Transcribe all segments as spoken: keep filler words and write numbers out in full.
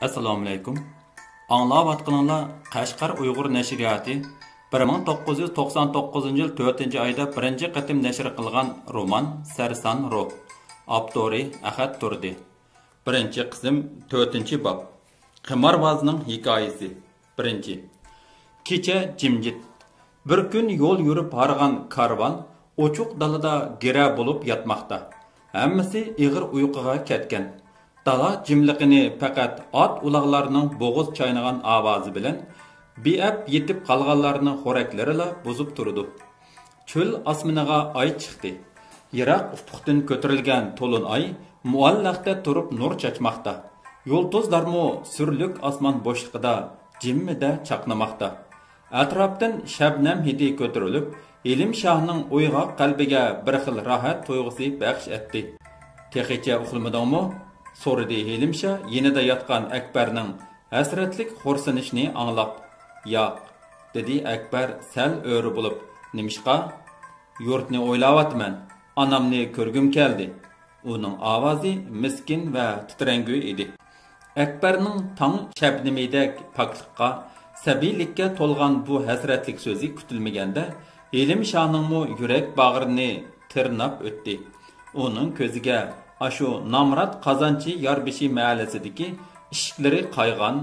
ئەسسالامۇئەلەيكۇم. ئاڭلاۋاتقىنىڭلار قەشقەر ئۇيغۇر نەشرىياتى بىر مىڭ توققۇز يۈز توقسان توققۇزىنچى يىل تۆتىنچى ئايدا بىرىنچى قېتىم نەشر قىلغان رومان سەرسان روھ. ئاپتورى ئەخەت تۇردى. بىرىنچى قىسىم، تۆتىنچى باب. قىمارۋازنىڭ ھېكايىسى. بىرىنچى. كېچە جىمجىت. بىر كۈن يول يۈرۈپ ھارغان كارۋان ئوچۇق دالىدا گىرە بولۇپ ياتماقتا. ھەممىسى ئېغىر ئۇيقۇغا كەتكەن. دالا جىملىقىنى پەقەت ئات-ئۇلاغلارنىڭ بوغۇز چاينىغان ئاۋازى بىلەن، بىئەپ يېتىپ قالغانلارنىڭ خورەكلىرىلا بۇزۇپ تۇرىدۇ. چۆل ئاسمىنىغا ئاي چىقتى. يىراق ئۇپۇقتىن كۆتۈرۈلگەن تولۇن ئاي مۇئەللەقتە تۇرۇپ نۇر چاچماقتا. يۇلتۇزلارمۇ سۈرلۈك ئاسمان بوشلۇقىدا جىممىدە چاقنىماقتا. ئەتراپتىن شەبنەم ھىدى كۆتۈرۈلۈپ، ھېلىم شاھنىڭ ئويغاق قەلبىگە بىر خىل راھەت تۇيغۇسى بەخش ئەتتى. تېخىچە ئۇخلىمىدىڭمۇ؟ سورىدى ھېلىم شاھ يېنىدا ياتقان ئەكبەرنىڭ ھەسرەتلىك خورسىنىشىنى ئاڭلاپ. ياق، دېدى ئەكبەر سەل ئۆرە بولۇپ. نېمىشقا؟ يۇرتنى ئويلاۋاتىمەن، ئانامنى كۆرگۈم كەلدى. ئۇنىڭ ئاۋازى مىسكىن ۋە تىترەڭگۈ ئىدى. ئەكبەرنىڭ تاڭ شەبنىمىدەك پاكلىققا، سەبىيلىككە تولغان بۇ ھەسرەتلىك سۆزى كۈتۈلمىگەندە، ھېلىم شاھنىڭمۇ يۈرەك باغرىنى تىرناپ ئۆتتى. ئۇنىڭ كۆزىگە ئاشۇ نامرات قازانچى ياربېشى مەھەللىسىدىكى ئىشىكلىرى قايغان،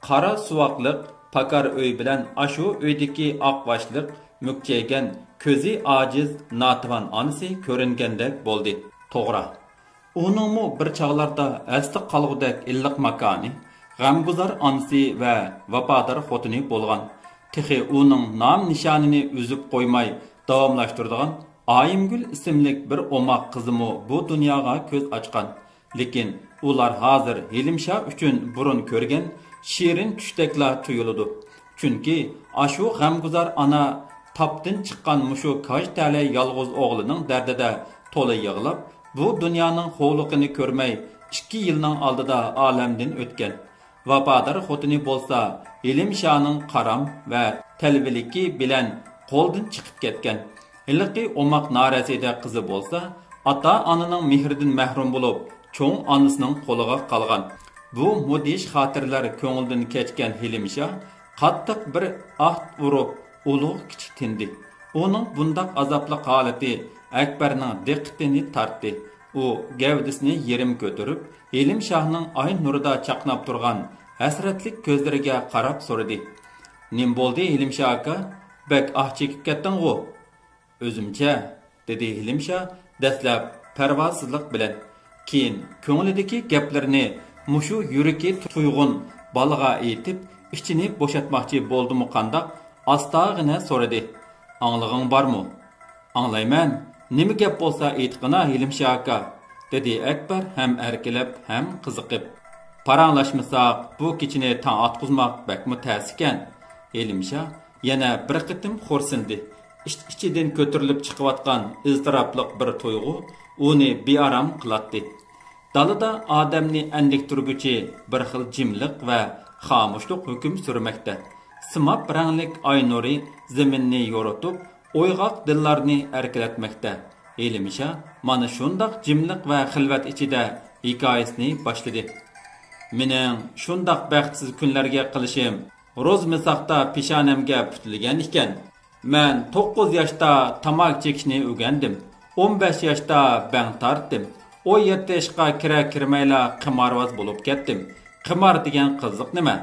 قارا سۇۋاقلىق پاكار ئۆي بىلەن ئاشۇ ئۆيدىكى ئاق باشلىق، مۈكچەيگەن، كۆزى ئاجىز، ناتىۋان ئانىسى كۆرۈنگەندەك بولدى. توغرا، ئۇنىڭمۇ بىر چاغلاردا ئەستە قالغۇدەك ئىللىق ماكانى، غەمگۇزار ئانىسى ۋە ۋاپادار خوتۇنى بولغان. تېخى ئۇنىڭ نام-نىشانىنى ئۈزۈپ قويماي داۋاملاشتۇرىدىغان ئايىمگۈل ئىسىملىك بىر ئوماق قىزىمۇ بۇ دۇنياغا كۆز ئاچقان. لېكىن ئۇلار ھازىر ھېلىمشا ئۈچۈن بۇرۇن كۆرگەن شېرىن چۈشتەكلا تۇيۇلىدۇ. چۈنكى ئاشۇ غەمگۇزار ئانا تاپتىن چىققان مۇشۇ كاج تەلەي يالغۇز ئوغلىنىڭ دەردىدە تولا يىغلاپ، بۇ دۇنيانىڭ خوۋلۇقىنى كۆرمەي، ئىككى يىلنىڭ ئالدىدا ئالەمدىن ئۆتكەن. ۋاپادار خوتۇنى بولسا ھېلىمشانىڭ قارام ۋە تەلۋىلىكى بىلەن قولدىن چىقىپ كەتكەن. ھېلىقى ئوماق نارەسىدە قىزى بولسا ئاتا-ئانىنىڭ مېھرىدىن مەھرۇم بولۇپ، چوڭ ئانىسىنىڭ قولىغا قالغان. بۇ مۇدھىش خاتىرىلەر كۆڭلىدىن كەچكەن ھېلىمشا قاتتىق بىر ئاھ ئۇرۇپ، ئۇلۇغ-كىچىك تىندى. ئۇنىڭ بۇنداق ئازابلىق ھالىتى ئەكبەرنىڭ دىققىتىنى تارتتى. ئۇ گەۋدىسىنى يېرىم كۆتۈرۈپ، ھېلىمشاھنىڭ ئاي نۇرىدا چاقناپ تۇرغان ھەسرەتلىك كۆزلىرىگە قاراپ سورىدى: «نېمە بولدى، ھېلىمشاھ ئاكا؟ بەك ئاھ چېكىپ كەتتىڭغۇ؟» «ئۆزۈمچە»، دېدى ھېلىمشاھ دەسلەپ پەرۋاسىزلىق بىلەن. كېيىن كۆڭلىدىكى گەپلىرىنى مۇشۇ يۈرىكى تۇيغۇن بالىغا ئېيتىپ، ئىچىنى بوشاتماقچى بولدىمۇ قانداق، ئاستاغىنە سورىدى: «ئاڭلىغىڭ بارمۇ؟» «ئاڭلايمەن. نېمە گەپ بولسا ئېيتقىنا، ھېلىمشاھ ئاكا»، دېدى ئەكبەر ھەم ئەركىلەپ، ھەم قىزىقىپ. «پاراڭلاشمىساق، بۇ كېچىنى تاڭ ئاتقۇزماق بەكمۇ تەس ئىكەن.» ھېلىمشاھ يەنە بىر قېتىم خورسىندى. ئىچ-ئىچىدىن كۆتۈرۈلۈپ چىقىۋاتقان ئىزتىراپلىق بىر تۇيغۇ ئۇنى بىئارام قىلاتتى. دالىدا ئادەمنى ئەندىكتۈرگۈچى بىر خىل جىملىق ۋە خامۇشلۇق ھۆكۈم سۈرمەكتە. سىماب رەڭلىك ئاي نۇرى زېمىننى يورۇتۇپ، ئويغاق دىللارنى ئەركىلەتمەكتە. ھېلىمشا مانا شۇنداق جىملىق ۋە خىلۋەت ئىچىدە ھېكايىسىنى باشلىدى. مېنىڭ شۇنداق بەختسىز كۈنلەرگە قېلىشىم روزمىساقتا پېشانەمگە پۈتۈلگەن ئىكەن. مەن توققۇز ياشتا تاماكا چېكىشنى ئۆگەندىم. ئون بەش ياشتا بەڭ تارتتىم. ئون يەتتە ياشقا كىرەر كىرمەيلا قىمارۋاز بولۇپ كەتتىم. قىمار دېگەن قىزىق نېمە؟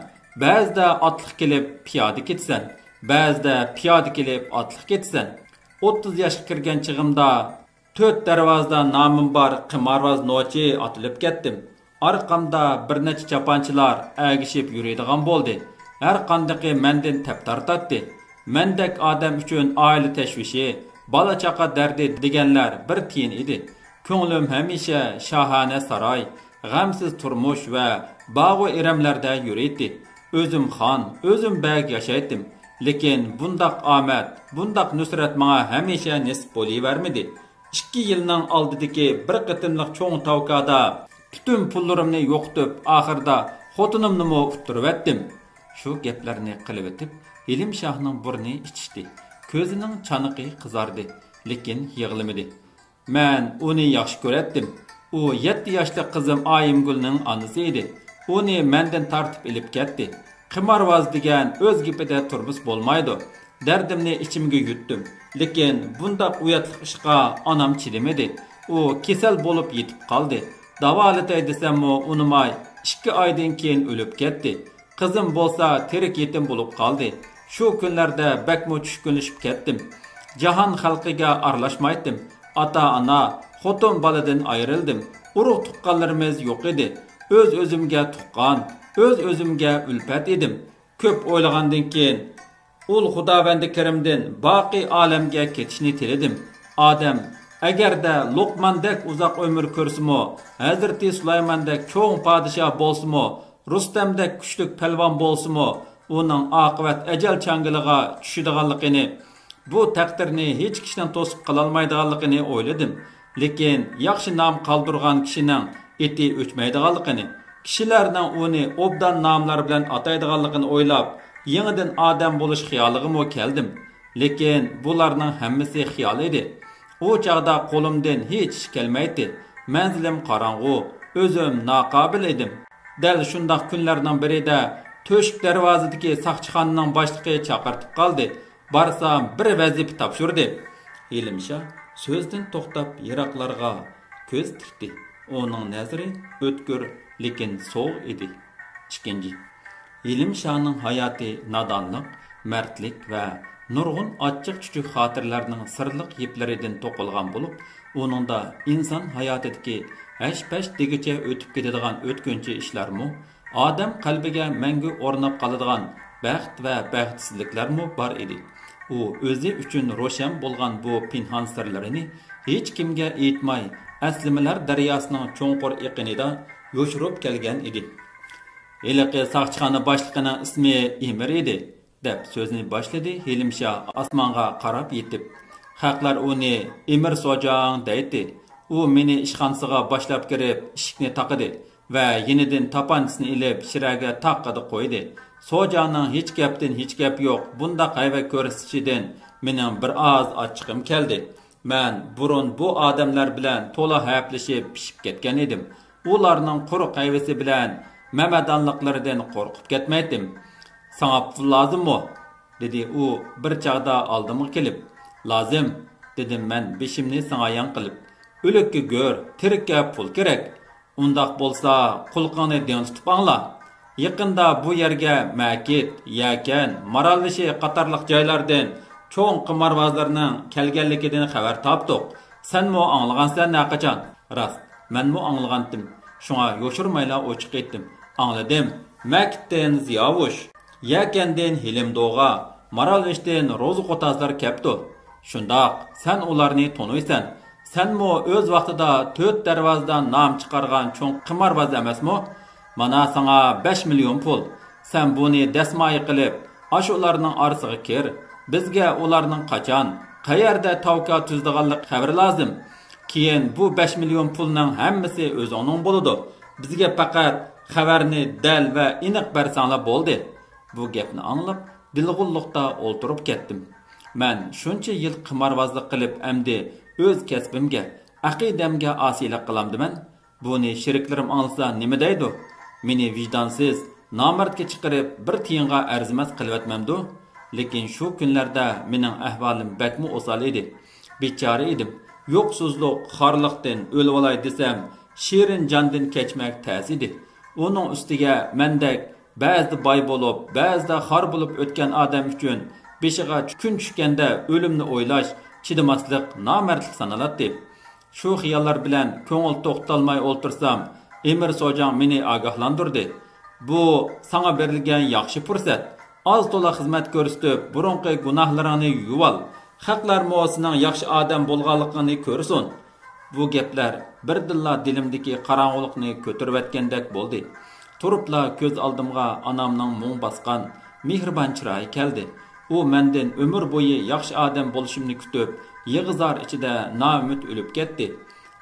بەزىدە ئاتلىق كېلىپ پىيادە كېتىسەن، بەزىدە پىيادە كېلىپ ئاتلىق كېتىسەن. ئوتتۇز ياشقا كىرگەن چېغىمدا تۆت دەرۋازىدا نامىم بار قىمارۋاز نوچى ئاتىلىپ كەتتىم. ئارقامدا بىر نەچچە چاپانچىلار ئەگىشىپ يۈرىدىغان بولدى. ھەر قاندىقى مەندىن تەپ تارتاتتى. مەندەك ئادەم ئۈچۈن ئائىلە تەشۋىشى، بالا-چاقا دەردى دېگەنلەر بىر تىيىن ئىدى. كۆڭلۈم ھەمىشە شاھانە ساراي، غەمسىز تۇرمۇش ۋە باغۇ ئىرەملەردە يۈرىتتى. ئۆزۈم خان، ئۆزۈم بەگ ياشايتتىم. لېكىن بۇنداق ئامەت، بۇنداق نۇسرەت ماڭا ھەمىشە نېسىپ بولۇۋەرمىدى. ئىككى يىلنىڭ ئالدىدىكى بىر قېتىملىق چوڭ تاۋكادا پۈتۈن پۇللىرىمنى يوقىتىپ، ئاخىرىدا خوتۇنۇمنىمۇ ئۇتتۇرۇۋەتتىم. شۇ گەپلەرنى قىلىۋېتىپ، ھېلىمشاھنىڭ بۇرنى ئىچىشتى. كۆزىنىڭ چانىقى قىزاردى، لېكىن يىغلىمىدى. مەن ئۇنى ياخشى كۆرەتتىم. ئۇ يەتتە ياشلىق قىزىم ئايىمگۈلنىڭ ئانىسى ئىدى. ئۇنى مەندىن تارتىپ ئېلىپ كەتتى. قىمارۋاز دېگەن ئۆز گېپىدە تۇرمىسا بولمايدۇ. دەردىمنى ئىچىمگە يۇتتۇم. لېكىن بۇنداق ئۇياتلىق ئىشقا ئانام چىدىمىدى. ئۇ كېسەل بولۇپ يېتىپ قالدى. داۋالىتەي دېسەممۇ ئۇنىماي، ئىككى ئايدىن كېيىن ئۆلۈپ كەتتى. قىزىم بولسا تىرىك يېتىم بولۇپ قالدى. شۇ كۈنلەردە بەكمۇ چۈشكۈنلىشىپ كەتتىم. جاھان خەلقىگە ئارىلاشمايتتىم. ئاتا-ئانا، خوتۇن-بالىدىن ئايرىلدىم. ئۇرۇق-تۇغقانلىرىمىز يوق ئىدى. ئۆز-ئۆزۈمگە تۇغقان، ئۆز-ئۆزۈمگە ئۈلپەت ئىدىم. كۆپ ئويلىغاندىن كېيىن، ئۇل خۇداۋەندى كەرىمدىن باقىي ئالەمگە كېتىشنى تىلىدىم. ئادەم، ئەگەردە لوقماندەك ئۇزاق ئۆمۈر كۆرسىمۇ، ھەزرىتى سۇلايماندەك چوڭ پادىشاھ بولسىمۇ، رۇستەمدەك كۈچلۈك پەلۋان بولسىمۇ، ئۇنىڭ ئاقىۋەت ئەجەل چاڭگىلىغا چۈشىدىغانلىقىنى، بۇ تەقدىرنى ھېچ كىشىنىڭ توسۇپ قالالمايدىغانلىقىنى ئويلىدىم. لېكىن ياخشى نام قالدۇرغان كىشىنىڭ ئېتى ئۆچمەيدىغانلىقىنى، كىشىلەرنىڭ ئۇنى ئوبدان ناملار بىلەن ئاتايدىغانلىقىنى ئويلاپ، يېڭىدىن ئادەم بولۇش خىيالىغىمۇ كەلدىم. لېكىن بۇلارنىڭ ھەممىسى خىيال ئىدى. ئۇ چاغدا قولۇمدىن ھېچ ئىش كەلمەيتتى. مەنزىلىم قاراڭغۇ، ئۆزۈم ناقابىل ئىدىم. دەل شۇنداق كۈنلەرنىڭ بىرىدە تۆشۈك دەرۋازىدىكى ساقچىخانىنىڭ باشلىقى چاقىرتىپ قالدى. بارسام، بىر ۋەزىپە تاپشۇردى. ھېلىمشا سۆزدىن توختاپ يىراقلارغا كۆز تىكتى. ئۇنىڭ نەزىرى ئۆتكۈر، لېكىن سوغۇق ئىدى. ئىككىنچى، ھېلىمشانىڭ ھاياتى نادانلىق، مەردلىك ۋە نۇرغۇن ئاچچىق-چۈچۈك خاتىرىلەرنىڭ سىرلىق يىپلىرىدىن توقۇلغان بولۇپ، ئۇنىڭدا ئىنسان ھاياتىدىكى ھەش-پەش دېگۈچە ئۆتۈپ كېتىدىغان ئۆتكۈنچى ئىشلارمۇ، ئادەم قەلبىگە مەڭگۈ ئورناپ قالىدىغان بەخت ۋە بەختسىزلىكلەرمۇ بار ئىدى. ئۇ ئۆزى ئۈچۈن روشەن بولغان بۇ پىنھان سىرلىرىنى ھېچكىمگە ئېيتماي، ئەسلىمىلەر دەرياسىنىڭ چوڭقۇر ئېقىنىدا يوشۇرۇپ كەلگەن ئىدى. ھېلىقى ساقچىخانا باشلىقىنىڭ ئىسمى ئىمىر ئىدى، دەپ سۆزىنى باشلىدى ھېلىمشا ئاسمانغا قاراپ يېتىپ. خەقلەر ئۇنى ئىمىر سوجاڭ دەيتتى. ئۇ مېنى ئىشخانىسىغا باشلاپ كىرىپ، ئىشىكنى تاقىدى ۋە يېنىدىن تاپانچىسىنى ئېلىپ، شىرەگە تاققىدە قويدى. سوجاڭنىڭ ھېچ گەپتىن ھېچ گەپ يوق، بۇنداق ھەيۋە كۆرسىتىشىدىن مېنىڭ بىر ئاز ئاچچىقىم كەلدى. مەن بۇرۇن بۇ ئادەملەر بىلەن تولا ھەپىلىشىپ پىشىپ كەتكەن ئىدىم. ئۇلارنىڭ قۇرۇق ھەيۋىسى بىلەن مەمەدانلىقلىرىدىن قورقۇپ كەتمەيتتىم. ساڭا پۇل لازىممۇ؟ دېدى ئۇ بىر چاغدا ئالدىمغا كېلىپ. لازىم، دېدىم مەن بېشىمنى سىڭايان قىلىپ. ئۆلۈككە گۆر، تىرىككە پۇل كېرەك. ئۇنداق بولسا، قۇلىقىڭنى دىڭ تۇتۇپ ئاڭلا. يېقىندا بۇ يەرگە مەكىت، يەكەن، مارالبېشى قاتارلىق جايلاردىن چوڭ قىمارۋازلارنىڭ كەلگەنلىكىدىن خەۋەر تاپتۇق. سەنمۇ ئاڭلىغانسەن ھەرقاچان؟ راست، مەنمۇ ئاڭلىغانتىم. شۇڭا يوشۇرمايلا ئوچۇق ئېيتتىم. ئاڭلىدىم. مەكىتتىن زىياۋۇش، يەكەندىن ھېلىم دوغا، مارالبېشىدىن روزى قوتازلار كەپتۇ. شۇنداق، سەن ئۇلارنى تونۇيسەن. سەنمۇ ئۆز ۋاقتىدا تۆت دەرۋازىدا نام چىقارغان چوڭ قىمارباز ئەمەسمۇ؟ مانا ساڭا بەش مىليون پۇل. سەن بۇنى دەسمايە قىلىپ، ئاشۇلارنىڭ ئارىسىغا كىر. بىزگە ئۇلارنىڭ قاچان، قەيەردە تاۋكا تۈزىدىغانلىق خەۋىرى لازىم. كېيىن بۇ بەش مىليون پۇلنىڭ ھەممىسى ئۆزۈڭنىڭ بولىدۇ. بىزگە پەقەت خەۋەرنى دەل ۋە ئېنىق بەرسەڭلار بولدى. بۇ گەپنى ئاڭلاپ، دىلغۇنلۇقتا ئولتۇرۇپ كەتتىم. مەن شۇنچە يىل قىمارۋازلىق قىلىپ، ئەمدى ئۆز كەسپىمگە، ئەقىدەمگە ئاسىيلىق قىلامدىمەن؟ بۇنى شېرىكلىرىم ئاڭلىسا نېمە دەيدۇ؟ مېنى ۋىجدانسىز، نامەردكە چىقىرىپ، بىر تىيىنغا ئەرزىمەس قىلىۋەتمەمدۇ؟ لېكىن شۇ كۈنلەردە مېنىڭ ئەھۋالىم بەكمۇ ئوسال ئىدى. بىچارە ئىدىم. يوقسۇزلۇق، خارلىقتىن ئۆلۈۋالاي دېسەم، شېرىن جاندىن كەچمەك تەس ئىدى. ئۇنىڭ ئۈستىگە مەندەك بەزىدە باي بولۇپ، بەزىدە خار بولۇپ ئۆتكەن ئادەم ئۈچۈن بېشىغا كۈن چۈشكەندە ئۆلۈمنى ئويلاش، چىدىماسلىق، نامەردلىك سانىلاتتى. شۇ خىياللار بىلەن كۆڭۈل توختىتالماي ئولتۇرسام، ئىمىر سوجاڭ مېنى ئاگاھلاندۇردى. بۇ ساڭا بېرىلگەن ياخشى پۇرسەت. ئاز تولا خىزمەت كۆرسىتىپ، بۇرۇنقى گۇناھلىرىڭنى يۇيۇۋال. خەقلەرمۇ سېنىڭ ياخشى ئادەم بولغانلىقىڭنى كۆرسۇن. بۇ گەپلەر بىردىنلا دىلىمدىكى قاراڭغۇلۇقنى كۆتۈرۈۋەتكەندەك بولدى. تۇرۇپلا كۆز ئالدىمغا ئانامنىڭ مۇڭ باسقان، مېھرىبان چىرايى كەلدى. ئۇ مەندىن ئۆمۈر بويى ياخشى ئادەم بولۇشۇمنى كۈتۈپ، يىغا-زار ئىچىدە نائۈمىد ئۆلۈپ كەتتى.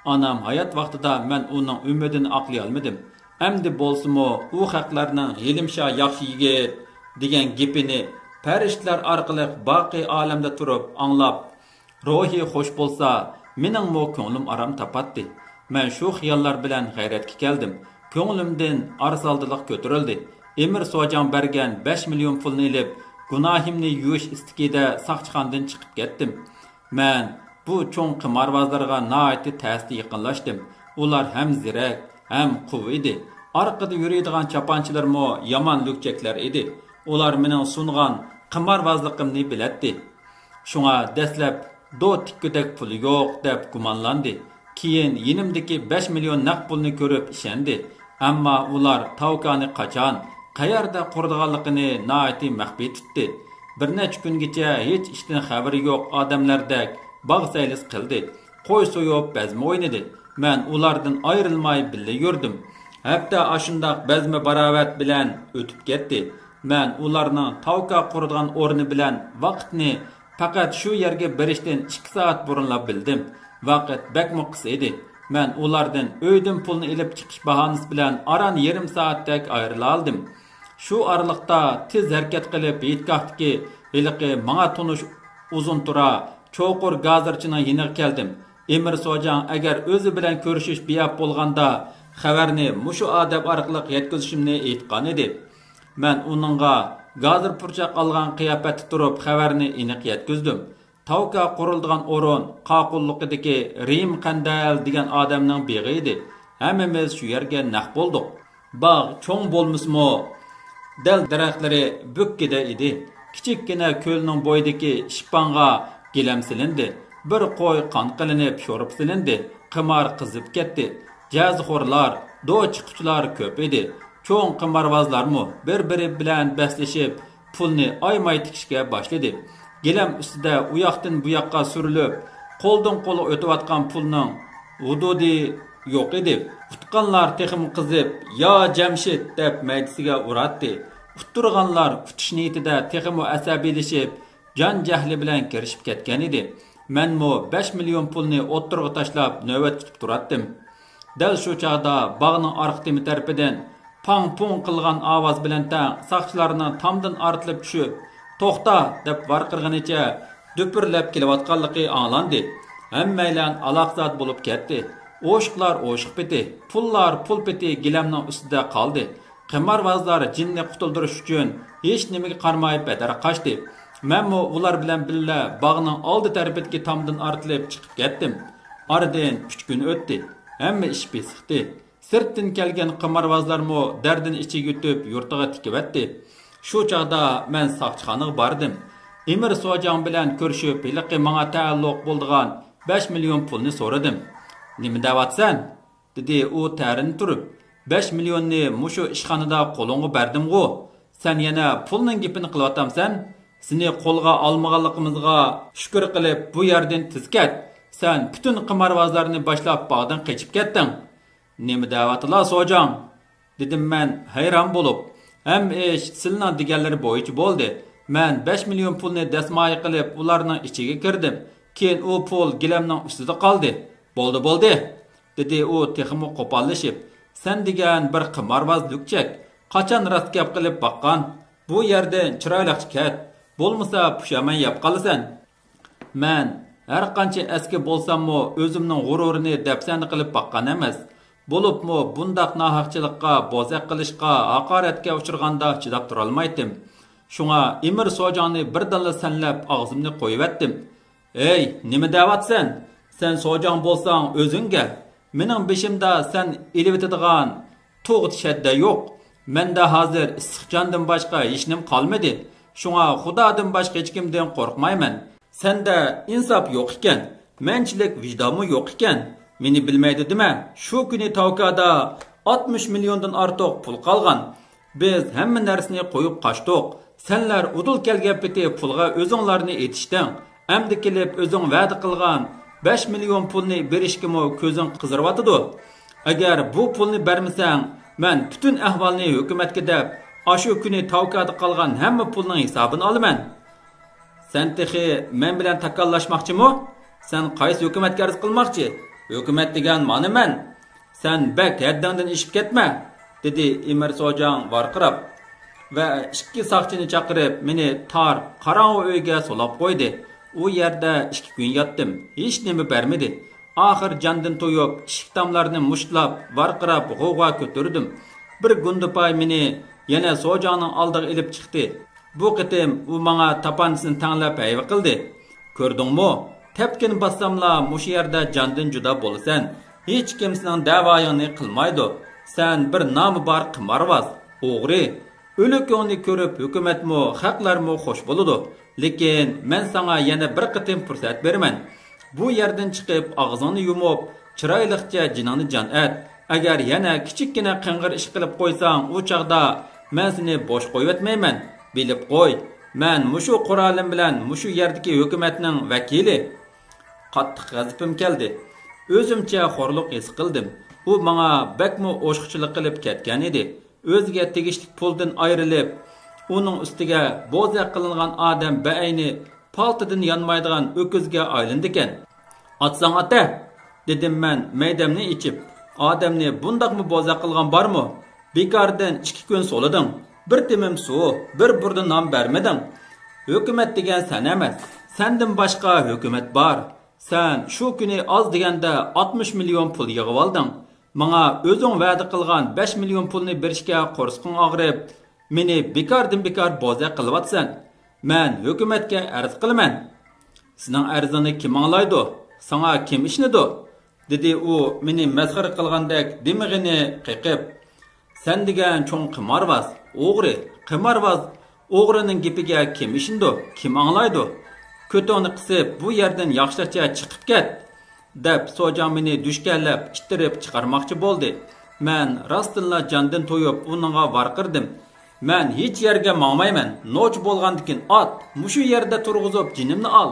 ئانام ھايات ۋاقتىدا مەن ئۇنىڭ ئۈمىدىنى ئاقلىيالمىدىم. ئەمدى بولسىمۇ ئۇ خەقلەرنىڭ «ھېلىمشا ياخشى يىگىت» دېگەن گېپىنى پەرىشتىلەر ئارقىلىق باقىي ئالەمدە تۇرۇپ ئاڭلاپ، روھى خوش بولسا، مېنىڭمۇ كۆڭلۈم ئارام تاپاتتى. مەن شۇ خىياللار بىلەن غەيرەتكە كەلدىم. كۆڭلۈمدىن ئارىسالدىلىق كۆتۈرۈلدى. ئىمىر سوجاڭ بەرگەن بەش مىليون پۇلنى ئېلىپ، گۇناھىمنى يۇيۇش ئىستىكىدە ساقچىخانىدىن چىقىپ كەتتىم. مەن بۇ چوڭ قىمارۋازلارغا ناھايىتى تەستە يېقىنلاشتىم. ئۇلار ھەم زېرەك، ھەم قۇۋ ئىدى. ئارقىدا يۈرىدىغان چاپانچىلىرىمۇ يامان لۈكچەكلەر ئىدى. ئۇلار مېنىڭ سۇنغان قىمارۋازلىقىمنى بىلەتتى. شۇڭا دەسلەپ دو تىككۈدەك پۇلى يوق دەپ گۇمانلاندى. كېيىن يېنىمدىكى بەش مىليون نەق پۇلنى كۆرۈپ ئىشەندى. ئەمما ئۇلار تاۋكانى قاچان، قەيەردە قۇرىدىغانلىقىنى ناھايىتى مەخپىي تۇتتى. بىر نەچچە كۈنگىچە ھېچ ئىشتىن خەۋىرى يوق ئادەملەردەك باغ سەيلىسى قىلدى. قوي سويۇپ، بەزمە ئوينىدى. مەن ئۇلاردىن ئايرىلماي بىللە يۈردۈم. ھەپتە ئاشۇنداق بەزمە باراۋەت بىلەن ئۆتۈپ كەتتى. مەن ئۇلارنىڭ تاۋكا قۇرىدىغان ئورنى بىلەن ۋاقىتنى پەقەت شۇ يەرگە بېرىشتىن ئىككى سائەت بۇرۇنلا بىلدىم. ۋاقىت بەكمۇ قىس ئىدى. مەن ئۇلاردىن ئۆيدىن پۇلنى ئېلىپ چىقىش باھانىسى بىلەن ئاران يېرىم سائەتتەك ئايرىلالىدىم. شۇ ئارىلىقتا تېز ھەرىكەت قىلىپ، ھېيتگاھتىكى ھېلىقى ماڭا تونۇش ئۇزۇن تۇرا، چوقۇر گازىرچىنىڭ يېنىغا كەلدىم. ئىمىر سوجاڭ ئەگەر ئۆزى بىلەن كۆرۈشۈش بىئەپ بولغاندا، خەۋەرنى مۇشۇ ئادەم ئارقىلىق يەتكۈزۈشۈمنى ئېيتقان ئىدى. مەن ئۇنىڭغا گازىر پۇرچاق ئالغان قىياپەتتە تۇرۇپ خەۋەرنى ئېنىق يەتكۈزدۈم. تاۋكا قۇرۇلىدىغان ئورۇن قاقۇللۇقىدىكى رىم قەندەل دېگەن ئادەمنىڭ بېغى ئىدى. ھەممىمىز شۇ يەرگە نەق بولدۇق. باغ چوڭ بولمىسىمۇ، دەل دەرەخلىرى بۈككىدە ئىدى. كىچىككىنە كۆلنىڭ بويىدىكى شىپپانغا گىلەم سېلىندى. بىر قوي قان قىلىنىپ شورپا سېلىندى. قىمار قىزىپ كەتتى. جەزىخورلار، دو چىققۇچىلار كۆپ ئىدى. چوڭ قىمارۋازلارمۇ بىر-بىرى بىلەن بەسلىشىپ، پۇلنى ئايىماي تىكىشكە باشلىدى. گىلەم ئۈستىدە ئۇياقتىن بۇياققا سۈرۈلۈپ، قولدىن قولغا ئۆتۈۋاتقان پۇلنىڭ ھۇدۇدى يوق ئىدى. ئۇتقانلار تېخىمۇ قىزىپ، «يا جەمشىت!» دەپ مەيدىسىگە ئۇراتتى. ئۇتتۇرغانلار ئۇتۇش نىيىتىدە تېخىمۇ ئەسەبىيلىشىپ، جان جەھلى بىلەن كىرىشىپ كەتكەن ئىدى. مەنمۇ بەش مىليون پۇلنى ئوتتۇرىغا تاشلاپ نۆۋەت كۈتۈپ تۇراتتىم. دەل شۇ چاغدا باغنىڭ ئارقا تېمى تەرىپىدىن پاڭ-پۇڭ قىلغان ئاۋاز بىلەن تەڭ ساقچىلارنىڭ تامدىن ئارتىلىپ چۈشۈپ، «توختا!» دەپ ۋارقىرىغىنىچە دۈپۈرلەپ كېلىۋاتقانلىقى ئاڭلاندى. ھەممەيلەن ئالاقزادە بولۇپ كەتتى. ئوشۇقلار ئوشۇق پېتى، پۇللار پۇل پېتى گىلەمنىڭ ئۈستىدە قالدى. قىمارۋازلار جېنىنى قۇتۇلدۇرۇش ئۈچۈن ھېچنېمىگە قارىماي بەدەر قاچتى. مەنمۇ ئۇلار بىلەن بىللە باغنىڭ ئالدى تەرىپىدىكى تامدىن ئارتىلىپ چىقىپ كەتتىم. ئارىدىن ئۈچ كۈن ئۆتتى. ھەممە ئىش پىسىقتى. سىرتتىن كەلگەن قىمارۋازلارمۇ دەردىنى ئىچىگە يۇتۇپ يۇرتىغا تىكىۋەتتى. شۇ چاغدا مەن ساقچىخانىغا باردىم. ئىمىر سوجاڭ بىلەن كۆرۈشۈپ، ھېلىقى ماڭا تەئەللۇق بولىدىغان بەش مىليون پۇلنى سورىدىم. «نېمە دەۋاتىسەن؟» دېدى ئۇ تەرىنى تۇرۇپ. «بەش مىليوننى مۇشۇ ئىشخانىدا قولۇڭغا بەردىمغۇ؟ سەن يەنە پۇلنىڭ گېپىنى قىلىۋاتامسەن؟ سېنى قولغا ئالمىغانلىقىمىزغا شۈكۈر قىلىپ، بۇ يەردىن تېز كەت. سەن پۈتۈن قىمارۋازلارنى باشلاپ باغدىن قېچىپ كەتتىڭ.» «نېمە دەۋاتىلا سوجاڭ؟» دېدىم مەن ھەيران بولۇپ. «ھەممە ئىش سىلىنىڭ دېگەنلىرى بويىچە بولدى. مەن بەش مىليون پۇلنى دەسمايە قىلىپ ئۇلارنىڭ ئىچىگە كىردىم. كېيىن ئۇ پۇل گىلەمنىڭ ئۈستىدە قالدى.» «بولدى، بولدى!» دېدى ئۇ تېخىمۇ قوپاللىشىپ. «سەن دېگەن بىر قىمارۋاز لۈكچەك. قاچان راست گەپ قىلىپ باققان؟ بۇ يەردىن چىرايلىقچە كەت. بولمىسا پۇشايمان يەپ قالىسەن.» مەن ھەرقانچە ئەسكى بولساممۇ، ئۆزۈمنىڭ غۇرۇرىنى دەپسەندە قىلىپ باققان ئەمەس. بولۇپمۇ بۇنداق ناھەقچىلىققا، بوزەك قىلىشقا، ھاقارەتكە ئۇچرىغاندا چىداپ تۇرالمايتتىم. شۇڭا ئىمىر سوجاڭنى بىردىنلا سەنلەپ ئاغزىمنى قويۇۋەتتىم. «ھەي، نېمە دەۋاتىسەن؟ سەن سوجاڭ بولساڭ ئۆزۈڭ گەپ. مېنىڭ بېشىمدا سەن ئېلىۋېتىدىغان تۇغ شەددە يوق. مەندە ھازىر ئىسسىق جاندىن باشقا ھېچنېمە قالمىدى. شۇڭا خۇدادىن باشقا ھېچكىمدىن قورقمايمەن. سەندە ئىنساپ يوق ئىكەن، مەنچىلىك ۋىجدانمۇ يوق ئىكەن. مېنى بىلمەيدۇ دېمە. شۇ كۈنى تاۋكادا ئاتمىش مىليوندىن ئارتۇق پۇل قالغان. بىز ھەممە نەرسىنى قويۇپ قاچتۇق. سەنلەر ئۇدۇل كەلگەن پېتى پۇلغا ئۆزۈڭلارنى ئېتىشتىڭ. ئەمدى كېلىپ ئۆزۈڭ ۋەدە قىلغان بەش مىليون پۇلنى بېرىشكىمۇ كۆزۈڭ قىزىرىۋاتىدۇ. ئەگەر بۇ پۇلنى بەرمىسەڭ، مەن پۈتۈن ئەھۋالنى ھۆكۈمەتكە دەپ، ئاشۇ كۈنى تاۋكادا قالغان ھەممە پۇلنىڭ ھېسابىنى ئالىمەن.» «سەن تېخى مەن بىلەن تاكاللاشماقچىمۇ؟ سەن قايسى ھۆكۈمەتكە ئەرز قىلماقچى؟ ھۆكۈمەت دېگەن مانا مەن. سەن بەك ھەددىڭدىن ئېشىپ كەتمە!» دېدى ئىمىر سوجاڭ ۋارقىراپ. ۋە ئىككى ساقچىنى چاقىرىپ، مېنى تار، قاراڭغۇ ئۆيگە سولاپ قويدى. ئۇ يەردە ئىككى كۈن ياتتىم. ھېچنېمە بەرمىدى. ئاخىر جاندىن تويۇپ، ئىشىك تاملارنى مۇشتلاپ، ۋارقىراپ غوۋغا كۆتۈردۈم. بىر گۇندىپاي مېنى يەنە سوجاڭنىڭ ئالدىغا ئېلىپ چىقتى. بۇ قېتىم ئۇ ماڭا تاپانچىسىنى تەڭلەپ ھەيۋە قىلدى. كۆردۈڭمۇ؟ تەپكىنى باسساملا مۇشۇ يەردە جاندىن جۇدا بولىسەن. ھېچكىم سېنىڭ دەۋايىڭنى قىلمايدۇ. سەن بىر نامى بار قىمارۋاز، ئوغرى. ئۆلۈكۈڭنى كۆرۈپ ھۆكۈمەتمۇ، خەقلەرمۇ خوش بولىدۇ. لېكىن مەن ساڭا يەنە بىر قېتىم پۇرسەت بېرىمەن. بۇ يەردىن چىقىپ ئاغزىڭنى يۇمۇپ، چىرايلىقچە جېنىڭنى جان ئەت. ئەگەر يەنە كىچىككىنە قىڭغىر ئىش قىلىپ قويساڭ، ئۇ چاغدا مەن سېنى بوش قويۇۋەتمەيمەن. بىلىپ قوي، مەن مۇشۇ قورالىم بىلەن مۇشۇ يەردىكى ھۆكۈمەتنىڭ ۋەكىلى. قاتتىق غەزىپىم كەلدى. ئۆزۈمچە خورلۇق ھېس قىلدىم. ئۇ ماڭا بەكمۇ ئوشۇقچىلىق قىلىپ كەتكەن ئىدى. ئۆزىگە تېگىشلىك پۇلدىن ئايرىلىپ، ئۇنىڭ ئۈستىگە بوزەك قىلىنغان ئادەم بەئەينى پالتىدىن يانمايدىغان ئۆكۈزگە ئايلىنىدىكەن. «ئاتساڭ ئاتە!» دېدىم مەن مەيدەمنى ئېچىپ. «ئادەمنى بۇنداقمۇ بوزەك قىلغان بارمۇ؟ بىكاردىن ئىككى كۈن سولىدىڭ. بىر تېمىم سۇ، بىر بۇردا نان بەرمىدىڭ. ھۆكۈمەت دېگەن سەن ئەمەس، سەندىن باشقا ھۆكۈمەت بار. سەن شۇ كۈنى ئاز دېگەندە ئاتمىش مىليون پۇل يىغىۋالدىڭ. ماڭا ئۆزۈڭ ۋەدە قىلغان بەش مىليون پۇلنى بېرىشكە قورسىقىڭ ئاغرىپ، مېنى بىكاردىن بىكار بوزەك قىلىۋاتىسەن. مەن ھۆكۈمەتكە ئەرز قىلىمەن.» «سېنىڭ ئەرزىڭنى كىم ئاڭلايدۇ؟ ساڭا كىم ئىشىنىدۇ؟» دېدى ئۇ مېنى مەسخىرە قىلغاندەك دىمىغىنى قېقىپ. «سەن دېگەن چوڭ قىمارۋاز، ئوغرى، قىمارۋاز، ئوغرىنىڭ گېپىگە كىم ئىشىنىدۇ، كىم ئاڭلايدۇ؟ كۆتۈڭنى قىسىپ، بۇ يەردىن ياخشىلىقچە چىقىپ كەت!» دەپ، سوجاڭ مېنى دۈشكەنلەپ ئىتتىرىپ چىقارماقچى بولدى. مەن راستتىنلا جاندىن تويۇپ ئۇنىڭغا ۋارقىرىدىم. «مەن ھېچ يەرگە ماڭمايمەن، نوچى بولغاندىكىن ئات، مۇشۇ يەردە تۇرغۇزۇپ جېنىمنى ئال.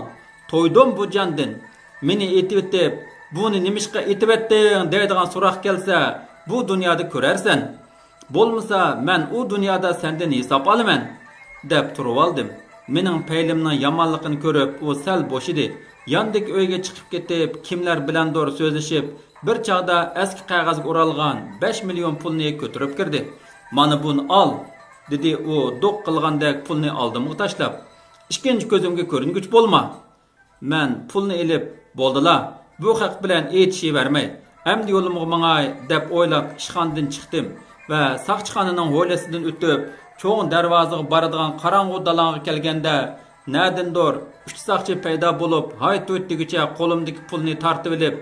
تويدۇم بۇ جاندىن. مېنى ئېتىۋېتىپ، بۇنى نېمىشقا ئېتىۋەتتىڭ دەيدىغان سوراق كەلسە، بۇ دۇنيادا كۆرەرسەن. بولمىسا مەن ئۇ دۇنيادا سەندىن ھېساب ئالىمەن.» دەپ تۇرۇۋالدىم. مېنىڭ پەيلىمنىڭ يامانلىقىنى كۆرۈپ ئۇ سەل بوشىدى. ياندىكى ئۆيگە چىقىپ كېتىپ، كىملەر بىلەندۇر سۆزلىشىپ، بىر چاغدا ئەسكى قەغەزگە ئورالغان بەش مىليون پۇلنى كۆتۈرۈپ كىردى. «مانا بۇنى ئال.» دېدى ئۇ دوق قىلغاندەك پۇلنى ئالدىمغا تاشلاپ. «ئىككىنچى كۆزۈمگە كۆرۈنگۈچى بولما.» مەن پۇلنى ئېلىپ، «بولدىلا، بۇ خەق بىلەن ئېيتىشىۋەرمەي، ئەمدى يولۇمغا ماڭاي» دەپ ئويلاپ ئىشخانىدىن چىقتىم ۋە ساقچىخانىنىڭ ھويلىسىدىن ئۆتۈپ، چوڭ دەرۋازىغا بارىدىغان قاراڭغۇ دالاڭغا كەلگەندە، نەدىندۇر ئۈچ ساقچى پەيدا بولۇپ، ھاي-توي دېگۈچە قولۇمدىكى پۇلنى تارتىۋېلىپ،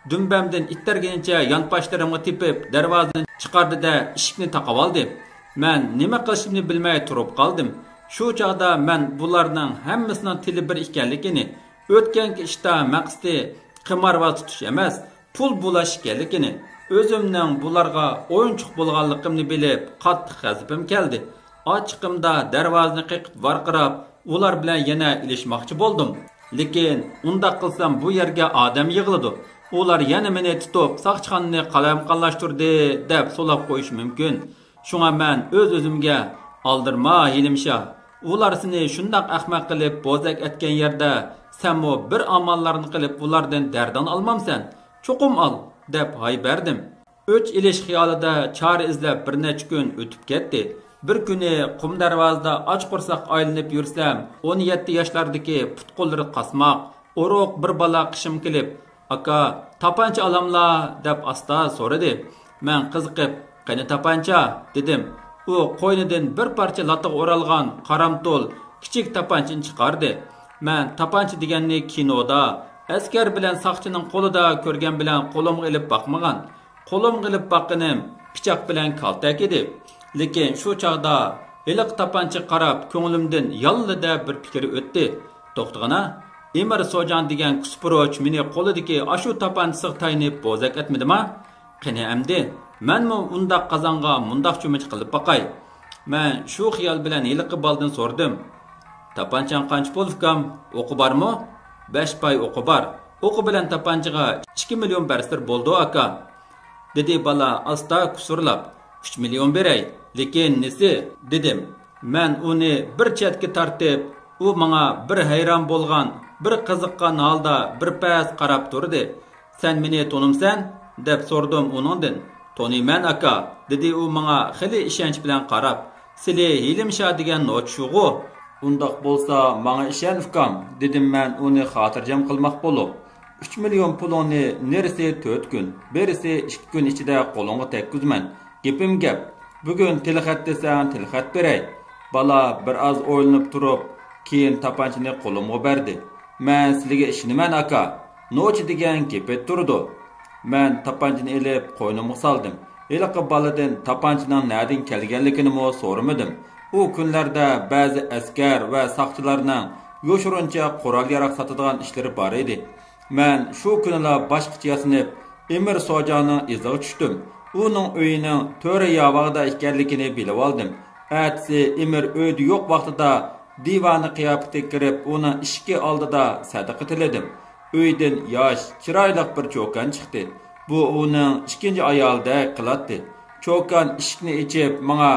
دۈمبەمدىن ئىتتەرگىنىچە يانپاشلىرىمغا تېپىپ، دەرۋازىدىن چىقاردى-دە، ئىشىكنى تاقىۋالدى. مەن نېمە قىلىشىمنى بىلمەي تۇرۇپ قالدىم. شۇ چاغدا مەن بۇلارنىڭ ھەممىسىنىڭ تىلى بىر ئىكەنلىكىنى، ئۆتكەنكى ئىشتا مەقسىتى قىمارۋاز تۇتۇش ئەمەس، پۇل بۇلاش ئىكەنلىكىنى، ئۆزۈمنىڭ بۇلارغا ئويۇنچۇق بولغانلىقىمنى بىلىپ، قاتتىق غەزىپىم كەلدى. ئاچچىقىمدا دەرۋازىنى قېقىپ ۋارقىراپ، ئۇلار بىلەن يەنە ئېلىشماقچى بولدۇم. لېكىن ئۇنداق قىلسام، بۇ يەرگە ئادەم يىغىلىدۇ. ئۇلار يەنە مېنى تۇتۇپ، ساقچىخانىنى قالايمىقانلاشتۇردى، دەپ سولاپ قويۇشى مۇمكىن. شۇڭا مەن ئۆز-ئۆزۈمگە، «ئالدىرىما، ھېلىمشا. ئۇلار سېنى شۇنداق ئەخمەق قىلىپ بوزەك ئەتكەن يەردە، سەنمۇ بىر ئاماللارنى قىلىپ ئۇلاردىن دەردىڭنى ئالمامسەن؟ چوقۇم ئال!» دەپ ھاي بەردىم. ئۆچ ئېلىش خىيالىدا چارە ئىزلەپ بىر نەچچە كۈن ئۆتۈپ كەتتى. بىر كۈنى قۇم دەرۋازىدا ئاچ قورساق ئايلىنىپ يۈرسەم، ئون يەتتە ياشلاردىكى پۇت-قوللىرى قاسماق، ئورۇق بىر بالا قېشىمغا كېلىپ، «ئاكا، تاپانچا ئالاملا؟» دەپ ئاستا سورىدى. مەن قىزىقىپ، «قېنى تاپانچا؟» دېدىم. ئۇ قوينىدىن بىر پارچە لاتىغا ئورالغان قارامتۇل كىچىك تاپانچىنى چىقاردى. مەن تاپانچا دېگەننى كىنودا، ئەسكەر بىلەن ساقچىنىڭ قولىدا كۆرگەن بىلەن قولۇمغا ئېلىپ باقمىغان. قولۇمغا ئېلىپ باققىنىم پىچاق بىلەن كالتەك ئىدى. لېكىن شۇ چاغدا ھېلىقى تاپانچىغا قاراپ كۆڭلۈمدىن ياللىدە بىر پىكىر ئۆتتى. «توختىغىنا، ئىمىر سوجاڭ دېگەن كۇسپۇرۇچ مېنى قولىدىكى ئاشۇ تاپانچىسىغا تايىنىپ بوزەك ئەتمىدىما؟ قېنى ئەمدى، مەنمۇ ئۇنداق قازانغا مۇنداق چۆمۈچ قىلىپ باقاي.» مەن شۇ خىيال بىلەن ھېلىقى بالىدىن سورىدىم. «تاپانچاڭ قانچە پۇل، ئۇكام؟ ئوقى بارمۇ؟» «بەش پاي ئوقى بار. ئوقى بىلەن تاپانچىغا ئىككى مىليون بەرسىلە بولىدۇ، ئاكا.» دېدى بالا ئاستا كۇسۇرلاپ. «ئۈچ مىليون بېرەي، لېكىن نېسى؟» دېدىم. مەن ئۇنى بىر چەتكە تارتىپ، ئۇ ماڭا بىر ھەيران بولغان، بىر قىزىققان ھالدا بىر پەس قاراپ تۇردى. «سەن مېنى تونۇمسەن؟» دەپ سورىدىم ئۇنىڭدىن. «تونۇيمەن، ئاكا»، دېدى ئۇ ماڭا خېلى ئىشەنچ بىلەن قاراپ. «سىلى ھېلىمشا دېگەن نوچى شۇغۇ؟» «ئۇنداق بولسا ماڭا ئىشەن، ئۇكام»، دېدىم مەن ئۇنى خاتىرجەم قىلماق بولۇپ. ئۈچ مىليون پۇلۇڭنى نېرىسى تۆت كۈن، بېرىسى ئىككى كۈن ئىچىدە قولۇڭغا تەگكۈزىمەن. گېپىم گەپ. بۈگۈن تېلېخەت دېسەڭ، تېلېخەت بېرەي. بالا بىر ئاز ئويلىنىپ تۇرۇپ، كېيىن تاپانچىنى قولۇمغا بەردى. مەن سىلىگە ئىشىنىمەن، ئاكا. نوچى دېگەن گېپى تۇرىدۇ. مەن تاپانچىنى ئېلىپ، قوينۇمغا سالدىم. ھېلىقى بالىدىن تاپانچىنىڭ نەدىن كەلگەنلىكىنىمۇ سورىمىدىم. ئۇ كۈنلەردە بەزى ئەسكەر ۋە ساقچىلارنىڭ يوشۇرۇنچە قورال-ياراغ ساتىدىغان ئىشلىرى بار ئىدى. مەن شۇ كۈنىلا باشقىچە ياسىنىپ، ئىمىر سوجاڭنىڭ ئىزىغا چۈشتۈم. ئۇنىڭ ئۆيىنىڭ تۆرە ياۋاغدا ئىكەنلىكىنى بىلىۋالدىم. ئەتىسى ئىمىر ئۆيدە يوق ۋاقتىدا دىۋانە قىياپىتىگە كىرىپ، ئۇنىڭ ئىشىكى ئالدىدا سەدىقە تىلىدىم. ئۆيدىن ياش، چىرايلىق بىر چوكان چىقتى. بۇ ئۇنىڭ ئىككىنچى ئايالىدەك قىلاتتى. چوكان ئىشىكنى ئېچىپ، ماڭا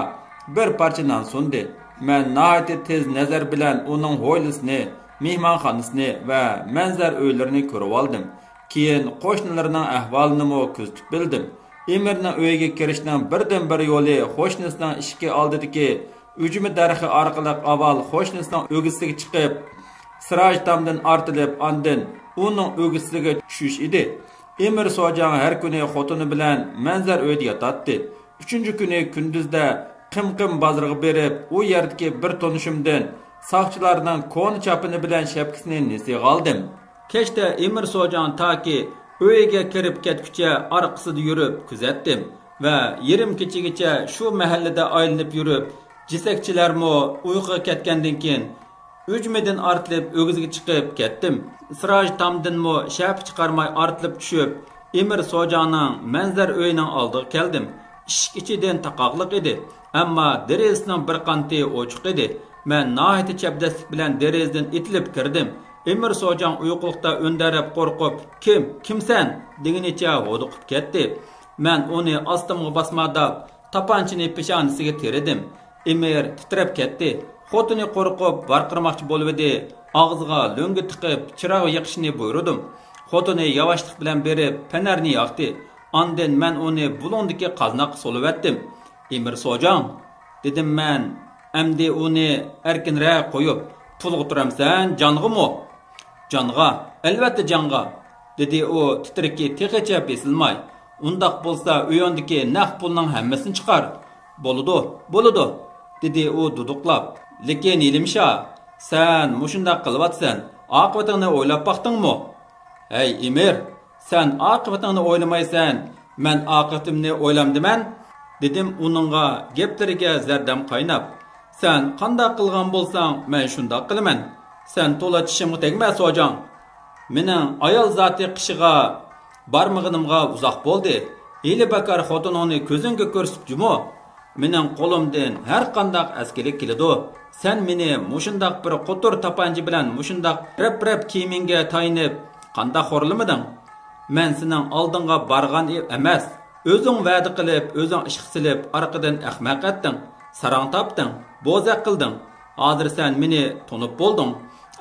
بىر پارچە نان سۇندى. مەن ناھايىتى تېز نەزەر بىلەن ئۇنىڭ ھويلىسىنى، مېھمانخانىسىنى ۋە مەنزەرە ئۆيلىرىنى كۆرۈۋالدىم. كېيىن قوشنىلىرىنىڭ ئەھۋالىنىمۇ كۆزىتىپ بىلدىم. ئىمىرنىڭ ئۆيىگە كىرىشنىڭ بىردىنبىر يولى قوشنىسىنىڭ ئىشىكى ئالدىدىكى ئۈجمە دەرىخى ئارقىلىق ئاۋۋال قوشنىسىنىڭ ئۆگزىسىگە چىقىپ، سىراج تامدىن ئارتىلىپ، ئاندىن ئۇنىڭ ئۆگزىسىگە چۈشۈش ئىدى. ئىمىر سوجاڭ ھەر كۈنى خوتۇنى بىلەن مەنزەرە ئۆيدە ياتاتتى. ئۈچىنچى كۈنى كۈندۈزدە قىم-قىم بازىرىغا بېرىپ، ئۇ يەردىكى بىر تونۇشۇمدىن ساقچىلارنىڭ كونا چاپىنى بىلەن شەپكىسىنى نېسىغا ئالدىم. كەچتە ئىمىر سوجاڭ تاكى ئۆيىگە كىرىپ كەتكۈچە ئارقىسىدا يۈرۈپ كۆزەتتىم ۋە يېرىم كېچىگىچە شۇ مەھەللىدە ئايلىنىپ يۈرۈپ، جېسەكچىلەرمۇ ئۇيقۇغا كەتكەندىن كېيىن، ئۈجمىدىن ئارتىلىپ ئۆگزىگە چىقىپ كەتتىم. سىراج تامدىنمۇ شەپە چىقارماي ئارتىلىپ چۈشۈپ، ئىمىر سوجاڭنىڭ مەنزەرە ئۆيىنىڭ ئالدىغا كەلدىم. ئىشىك ئىچىدىن تاقاقلىق ئىدى، ئەمما دېرىزىسىنىڭ بىر قانىتى ئوچۇق ئىدى. مەن ناھايىتى چەبدەسلىك بىلەن دېرىزىدىن ئېتىلىپ كىردىم. ئىمىر سوجاڭ ئۇيقۇلۇقتا ئۈندەرەپ قورقۇپ، «كىم؟ كىمسەن؟» دېگىنىچە ھودۇقۇپ كەتتى. مەن ئۇنى ئاستىمغا باسماداپ، تاپانچىنى پېشانىسىگە تىرىدىم. ئىمىر تىترەپ كەتتى. خوتۇنى قورقۇپ ۋارقىرىماقچى بولۇۋىدى. ئاغزىغا لۆڭگە تىقىپ، چىراغ يېقىشنى بۇيرۇدۇم. خوتۇنى ياۋاشلىق بىلەن بېرىپ، پەنەرنى ياقتى. ئاندىن مەن ئۇنى بۇلۇڭدىكى قازناققا سولىۋەتتىم. «ئىمىر سوجاڭ»، دېدىم مەن. ئەمدى ئۇنى ئەركىنرەك قويۇپ، «پۇلغا تۇرامسەن، جانغىمۇ؟» «جانغا، ئەلۋەتتە جانغا»، دېدى ئۇ تىترىكى تېخىچە بېسىلماي. «ئۇنداق بولسا ئۆيۈڭدىكى نەق پۇلنىڭ ھەممىسىنى چىقار.» «بولىدۇ، بولىدۇ»، دېدى ئۇ دۇدۇقلاپ. «لېكىن ھېلىمشا، سەن مۇشۇنداق قىلىۋاتىسەن، ئاقىۋىتىڭنى ئويلاپ باقتىڭمۇ؟» «ھەي ئىمىر، سەن ئاقىۋىتىڭنى ئويلىمايسەن، مەن ئاقىۋىتىمنى ئويلامدىمەن؟» دېدىم ئۇنىڭغا گەپلىرىگە زەردەم قايناپ. «سەن قانداق قىلغان بولساڭ، مەن شۇنداق قىلىمەن. سەن تولا چىشىمغا تەگمە، سوجاڭ. مېنىڭ ئايال زاتى قېشىغا بارمىغىنىمغا ئۇزاق بولدى. ھىيلە-بىكار خوتۇنۇڭنى كۆزۈڭگە كۆرسىتىپ جۇمۇ. مېنىڭ قولۇمدىن ھەر قانداق ئەسكىلىك كېلىدۇ. سەن مېنى مۇشۇنداق بىر قوتۇر تاپانچا بىلەن مۇشۇنداق رەپ-رەپ كىيىمىڭگە تايىنىپ قانداق خورلىمىدىڭ؟ مەن سېنىڭ ئالدىڭغا بارغان ئەمەس. ئۆزۈڭ ۋەدە قىلىپ، ئۆزۈڭ ئىشقا سېلىپ، ئارقىدىن ئەخمەق ئەتتىڭ، ساراڭ تاپتىڭ، بوزەك قىلدىڭ. ھازىر سەن مېنى تونۇپ بولدۇڭ.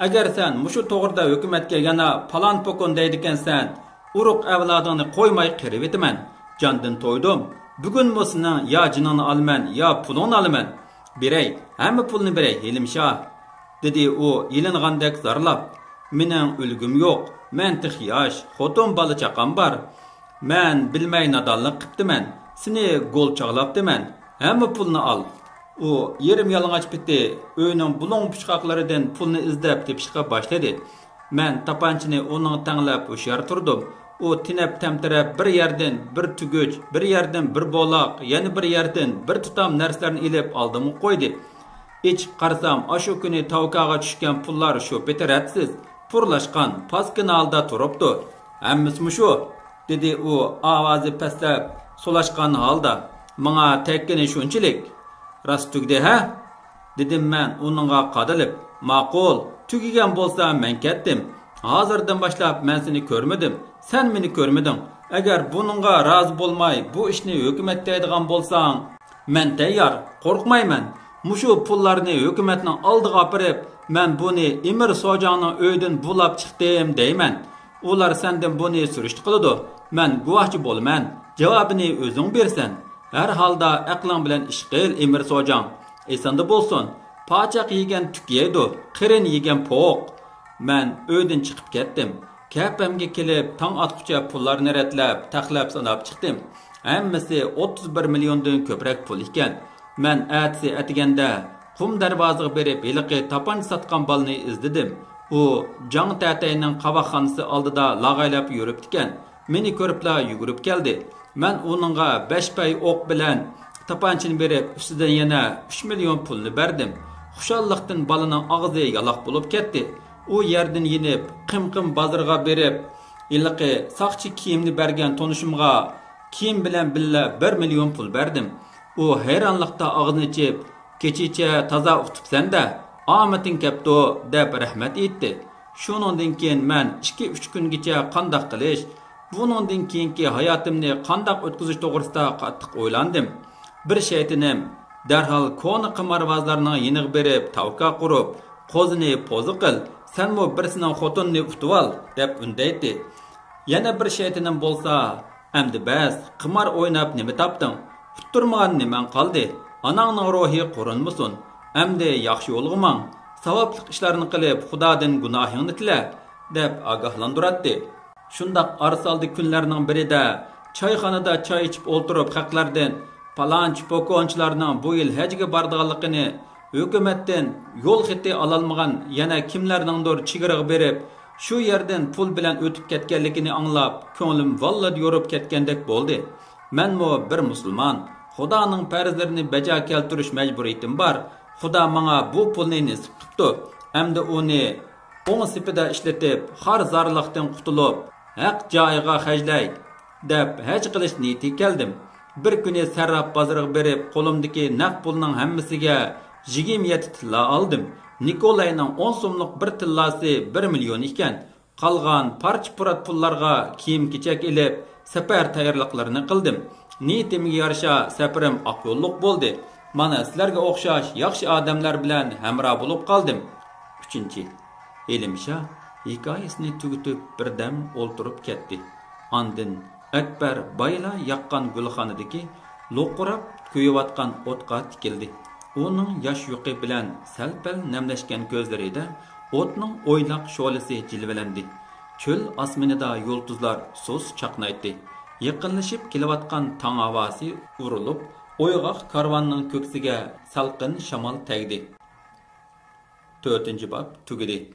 ئەگەر سەن مۇشۇ توغرىدا ھۆكۈمەتكە يەنە پالان-پوكۇن دەيدىكەنسەن، ئۇرۇق-ئەۋلادىڭنى قويماي قىرىۋېتىمەن. جاندىن تويدۇم. بۈگۈنمۇ سېنىڭ يا جېنىڭنى ئالىمەن، يا پۇلۇڭنى ئالىمەن. بېرەي، ھەممە پۇلنى بېرەي، ھېلىمشا.» دېدى ئۇ يېلىنغاندەك زارلاپ. «مېنىڭ ئۆلگۈم يوق، مەن تېخى ياش، خوتۇن بالا چاقام بار. مەن بىلمەي نادانلىق قىپتىمەن، سېنى گول چاغلاپتىمەن، ھەممە پۇلنى ئال.» ئۇ يېرىم يالىڭاچ پېتى ئۆينىڭ بۇلۇڭ-پۇچقاقلىرىدىن پۇلنى ئىزدەپ تېپىشقا باشلىدى. مەن تاپانچىنى ئۇنىڭغا تەڭلەپ ھوشيار تۇردۇم. ئۇ تېنەپ-تەمتىرەپ بىر يەردىن بىر تۈگۈچ، بىر يەردىن بىر بولاق، يەنە بىر يەردىن بىر تۇتام نەرسىلەرنى ئېلىپ ئالدىمغا قويدى. ئېچىپ قارىسام، ئاشۇ كۈنى تاۋكاغا چۈشكەن پۇللار شۇ پېتى رەتسىز، پۇرلاشقان، پاسكىنا ھالدا تۇرۇپتۇ. «ھەممىسىمۇ شۇ؟» دېدى ئۇ ئاۋازى پەسلەپ، سولاشقان ھالدا. «ماڭا تەگكىنى شۇنچىلىك.» «راست تۈگىدى ھە؟» دېدىم مەن ئۇنىڭغا قادىلىپ. «ماقۇل، تۈگىگەن بولسا مەن كەتتىم. ھازىردىن باشلاپ مەن سېنى كۆرمىدىم، سەن مېنى كۆرمىدىڭ. ئەگەر بۇنىڭغا رازى بولماي، بۇ ئىشنى ھۆكۈمەتكە دەيدىغان بولساڭ، مەن تەييار، قورقمايمەن. مۇشۇ پۇللارنى ھۆكۈمەتنىڭ ئالدىغا ئاپىرىپ، مەن بۇنى ئىمىر سوجاڭنىڭ ئۆيىدىن بۇلاپ چىقتىم دەيمەن. ئۇلار سەندىن بۇنى سۈرۈشتە قىلىدۇ. مەن گۇۋاھچى بولىمەن. جاۋابىنى ئۆزۈڭ بېرىسەن. ھەر ھالدا ئەقلىڭ بىلەن ئىش قىل، ئىمىر سوجاڭ. ئېسىڭدە بولسۇن، پاچاق يېگەن تۈك يەيدۇ، قېرىن يېگەن پوق.» مەن ئۆيدىن چىقىپ كەتتىم. كەپەمگە كېلىپ، تاڭ ئاتقۇچە پۇللارنى رەتلەپ، تەقلەپ ساناپ چىقتىم. ھەممىسى ئوتتۇز بىر مىليوندىن كۆپرەك پۇل ئىكەن. مەن ئەتىسى ئەتىگەندە قۇم دەرۋازىغا بېرىپ، ھېلىقى تاپانچا ساتقان بالىنى ئىزدىدىم. ئۇ جاڭ تەتەينىڭ قاۋاقخانىسى ئالدىدا لاغايلاپ يۈرۈپتىكەن. مېنى كۆرۈپلا يۈگۈرۈپ كەلدى. مەن ئۇنىڭغا بەش پەي ئوق بىلەن تاپانچىنى بېرىپ، ئۈستىدىن يەنە ئۈچ مىليون پۇلنى بەردىم. خۇشاللىقتىن بالىنىڭ ئاغزى يالاق بولۇپ كەتتى. ئۇ يەردىن يېنىپ، قىمقىم بازىرىغا بېرىپ، ھېلىقى ساقچى كىيىمنى بەرگەن تونۇشۇمغا كىيىم بىلەن بىللە بىر مىليون پۇل بەردىم. ئۇ ھەيرانلىقتا ئاغزىنى ئېچىپ، «كېچىچە تازا ئۇتۇپسەن-دە، ئامىتىڭ كەپتۇ» دەپ رەھمەت ئېيتتى. شۇنىڭدىن كېيىن مەن ئىككى-ئۈچ كۈنگىچە قانداق قىلىش، بۇنىڭدىن كېيىنكى ھاياتىمنى قانداق ئۆتكۈزۈش توغرىسىدا قاتتىق ئويلاندىم. بىر شەيتىنىم، دەرھال كونا قىمارۋازلارنىڭ يېنىغا بېرىپ، تاۋكا قۇرۇپ، «قوزىنى پوزا قىل، سەنمۇ بىرسىنىڭ خوتۇنىنى ئۇتۇۋال» دەپ ئۈندەيتتى. يەنە بىر شەيتىنىم بولسا، «ئەمدى بەس، قىمار ئويناپ نېمە تاپتىڭ؟ ئۇتتۇرمىغان نېمەڭ قالدى؟ ئاناڭنىڭ روھى قورۇنمىسۇن. ئەمدى ياخشى يولغا ماڭ، ساۋابلىق ئىشلارنى قىلىپ، خۇدادىن گۇناھىڭنى تىلە» دەپ ئاگاھلاندۇراتتى. شۇنداق ئارىسالدى كۈنلەرنىڭ بىرىدە چايخانىدا چاي ئىچىپ ئولتۇرۇپ خەقلەردىن، «پالانچى پوكونچىلارنىڭ بۇ يىل ھەجگە بارىدىغانلىقىنى، ھۆكۈمەتتىن يول خېتى ئالالمىغان يەنە كىملەرنىڭدۇر چېگرىغا بېرىپ، شۇ يەردىن پۇل بىلەن ئۆتۈپ كەتكەنلىكىنى ئاڭلاپ، كۆڭلۈم ۋاللا يورۇپ كەتكەندەك بولدى. مەنمۇ بىر مۇسۇلمان، خۇدانىڭ پەرزلىرىنى بەجا كەلتۈرۈش مەجبۇرىيىتىم بار. خۇدا ماڭا بۇ پۇلنى نېسىپ قىپتۇ. ئەمدى ئۇنى ئوڭ سېپىدە ئىشلىتىپ، خار-زارلىقتىن قۇتۇلۇپ، ھەق جايىغا خەجلەي» دەپ ھەج قىلىش نىيىتىگە كەلدىم. بىر كۈنى سەرراپ بازىرىغا بېرىپ، قولۇمدىكى نەق پۇلنىڭ ھەممىسىگە يىگىرمە يەتتە تىللا ئالدىم. نىكولاينىڭ ئون سوملۇق بىر تىللاسى بىر مىليون ئىكەن. قالغان پارچە-پۇرات پۇللارغا كىيىم-كېچەك ئېلىپ، سەپەر تەييارلىقلىرىنى قىلدىم. نىيىتىمگە يارىشا سەپىرىم ئاق يوللۇق بولدى. مانا سىلەرگە ئوخشاش ياخشى ئادەملەر بىلەن ھەمراھ بولۇپ قالدىم. ئۈچىنچى. ھېلىمشا ھېكايىسىنى تۈگىتىپ بىردەم ئولتۇرۇپ كەتتى. ئاندىن ئەكبەر بايىلا ياققان گۈلخانىدىكى لوققۇراپ كۆيۈۋاتقان ئوتقا تىكىلدى. ئۇنىڭ ياش يۇقى بىلەن سەل-پەل نەملەشكەن كۆزلىرىدە ئوتنىڭ ئويناق شولىسى جىلۋىلەندى. چۆل ئاسمىنىدا يۇلتۇزلار سۇس چاقنايتتى. يېقىنلىشىپ كېلىۋاتقان تاڭ ھاۋاسى ئۇرۇلۇپ، ئويغاق كارۋاننىڭ كۆكسىگە سالقىن شامال تەگدى. تۆتىنچى باب تۈگىدى.